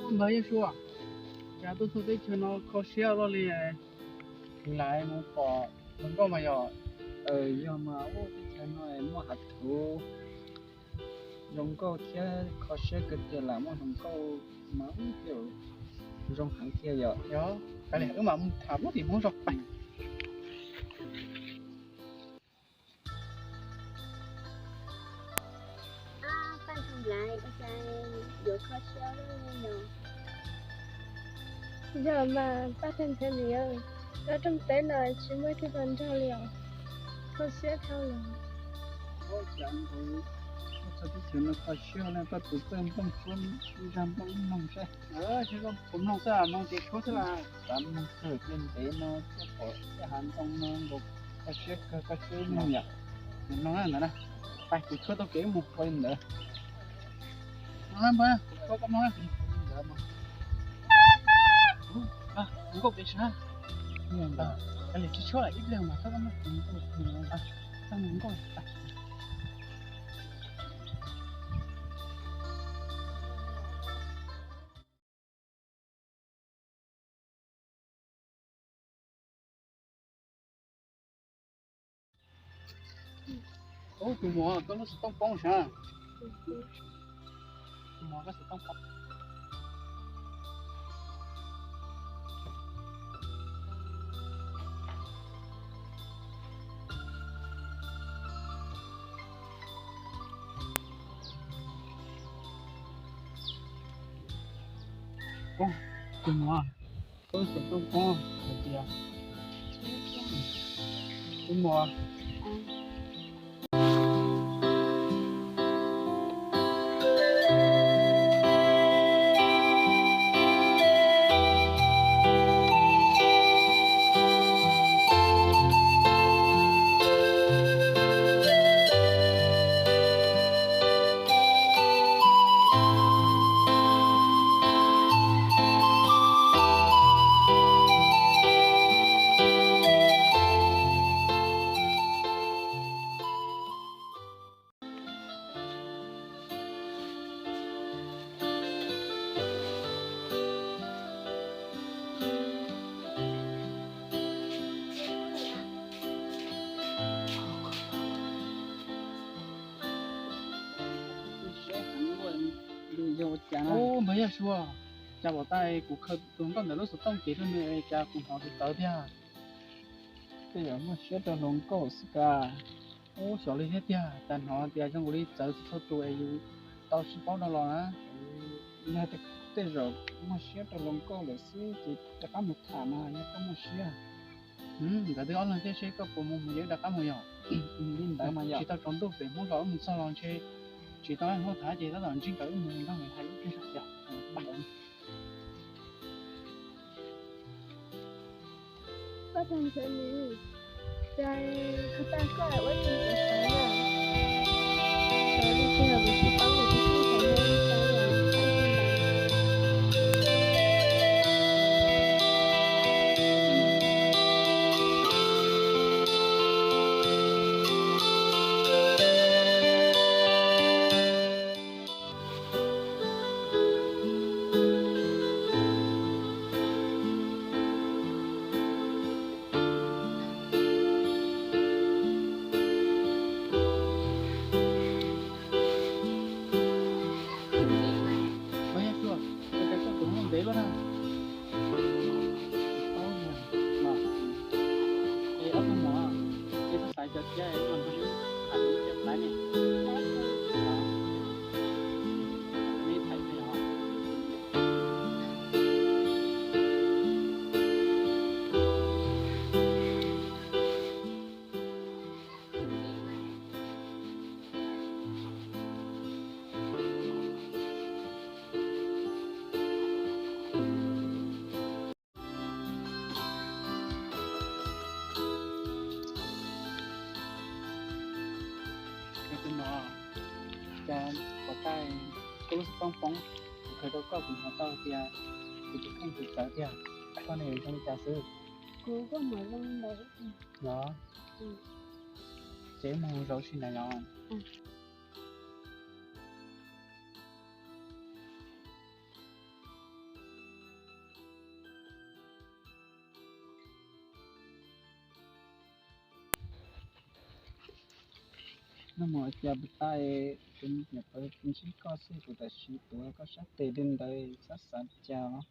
Npawg Yaj Sua, cas tuaj txog teb chaws no kho siab luaj li, lam mus pom zoo nkauj mas yog. Yog mas, teb chaws no muaj hav thuv zoo nkauj thiab kho siab kawg tiag, lam muaj hluas nkauj mas ub, zoo heev tiag yom. Yog, kav liam wb mam mus tham puag tim Hmoob zos pem. Paj Ntxhais Nplaiv, ua cas yuav kho siab luaj li no? Yog mas Paj Ntxhais Nplaiv, nyob rooj teb no tsis muaj ib tug hluas nraug li os, kho siab dhau lawm. Cas nkawd tuaj txog teb chaws no kho siab na, koj tus txawj nplooj tshuab zaj nplooj mloog seb. Tsis nplooj tshuab mloog xwb, mloog ces tshuab xwb las. Xav mloog kawg, tej ntev no tuaj pom tej hav ntoo no nkaus, kho siab kawg, koj tshuab mloog yom. Mloog ntawd na, pais kuv tshuab tau kev mus ua li ntawd. Mloog na npawg, kuv tshuab koj mloog na. Nkauj pes sab. Li tsis tshuab ib pliag mas txhob koj mloog, txhob mus nkauj. Ub, tus muam, koj lub xov tooj poob sav? Tus muam, koj xov tooj poob. Ub, tus muam, koj lub xov tooj poob hais tias, tus muam. Ub, npawg Yaj Sua, cas pom tas kuv khaws tus nkauj ntawm lub xov tooj ces rau nws cas kuv hnov tsis tawv tiag. Tej zaum muaj siab rau hluas nkauj xwb ka. Ub, xyov li thiab tiag, cas hnov tias zoo nkaus li txawv txhua tus es yus tau sib paub dhau los na. Yog tej zaum muaj siab rau hluas nkauj lawm xwb ces rov qab mus tham mas yog koj muaj siab. Nkawd twb ob leeg thiab, seb koj puas mus, mus ces rov qab mus yom. Li ntawd mas yom. Tsis tau tsaus ntuj, pem Hmoob zos wb mus txog los ntshe tsis tau hnub tham ces tab tom ntsib nkawd wb mus nrog nkawd hais lub tswv yom. Paj Ntxhais Nplaiv, cas koj tag koj ua li ntawd na? Xyov li tiag, kuv tsis paub kuv tus kheej xyov yog li cas lawm. Ua, Yaj Sua, ua cas koj tus muaj ntev luaj na? Tsis paub li os. Es ob tug muam, ces koj xav cov thiab los nrog wb tham ib pliag laiv ne. Neb tham ib pliag os. Tus muam, cas pom tas koj lub xov tooj poob, kuv khaws rau koj kuv hnov tau tias kuv tus kheej txawv txawv tiag, koj ne zoo li cas xwb? Kuv kuj mus zoo li ntawd. Los, ces wb mus zaum ib sim na yom. Noj mov ua cas puas tau, kuv niam paub ntsib koj xwb kuv tam sim tuav koj sab tes li ntawd, txhob xav li cas os.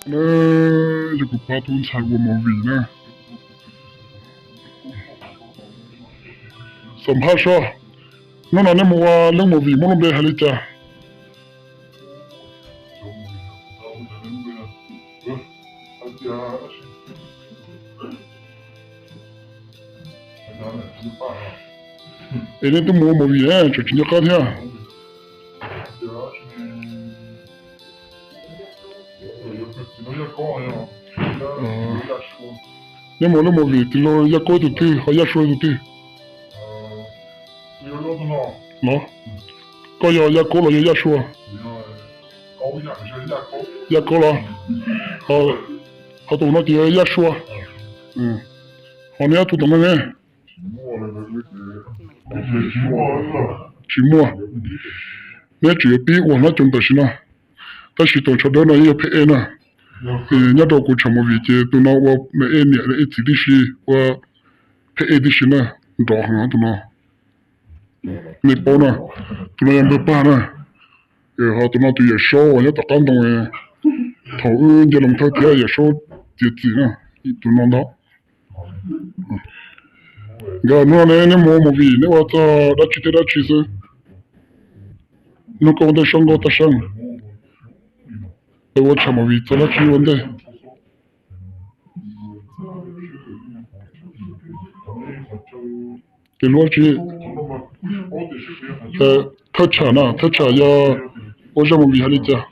Na, yog kuv pab tub ntxhais ua movie na. Xam phaj soj, hnub no nej mus ua lub movie muaj lub npe hais li cas? Es nej twb mus ua movie tseem tsis nco qab thiab. Nej mus ua lub movie tis laug Yaj Kaub tus twg ho Yaj Sua tus twg? Los, koj yog Yaj Kaub los yog Yaj Sua? Yaj Kaub los? Ho tus no ces yog Yaj Sua. Ho neb ob tug tom no ne? Tsis muaj. Neb tseem yuav pib ua hlob coos tam sim no. Tab sis tus tsho dawb no yeej yog phab ej na. Nyob rau kuv tsham movie ces tus no ua me ej niam ej txiv tib si, ua phab ej tib si na, nrov heev tus no. Nej paub na, tus no yog npawg Paj na. Ho tus no tus Yawm Saub uas nyob tom qab ntoo, thaum wb nce loo thawj thiab Yawm Saub txiav txim na, tus no ntag. Nkawd hnub no ne neb mus ua movie neb ua txog dab tsi thiab dab tsi xwb? Hnub koj ua ntej sab nkauj Taj Seeb, ua tsham movie txog dab tsi ua ntej? Tes luab tsi? Thawj tsham na, thawj tsham yog ua zaj movie hais li cas?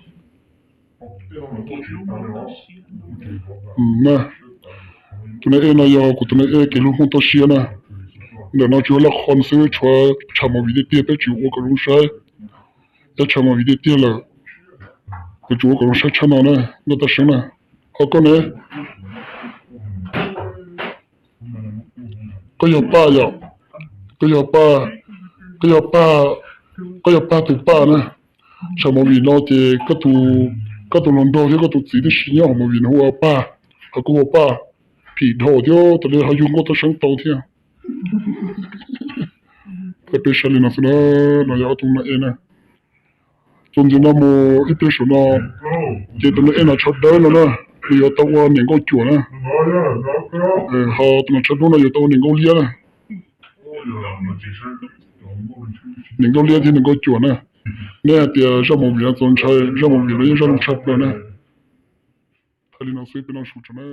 Tus nai ej no yog kuv tus nai ej kev hlub phooj toj siab na. Ntawm no tsuas yog laj qhov xwb, tshuav tsham movie tiag tiag peb tsis ua kom zoo saib. Yog tsham movie tiag tiag lawm, kuv tsuas ua kom zoo saib tshaj no na, nkauj Taj Seeb na. Ho koj ne? Koj yog Paj yom? Koj yog Paj, koj yog Paj, koj yog Paj tus Paj na. Tsham movie no ces koj tus hluas nraug thiab koj tus txiv tib si nyob hauv movie no hu ua Paj, ho koj hu ua Paj. Phim dhau thiab, tas li ho yug nkauj Taj Seeb tau thiab. Peb saib li no xwb na, no yog ob tug nai ej na. Txuas ntxiv no mus ib pliag saum no, ces tus nai ej no tsho dawb no na, nws yuav tau ua niam nkauj cuam na. Ho tus no tsho dub no yuav tau ua niam nkauj liab na. Niam nkauj liab thiab niam nkauj cuam na. Nej hais tias zaj movie no txaus ntshai, zaj movie no yeej zaj zoo tshaj plaws na. Thaij li no xwb peb noj su tso na.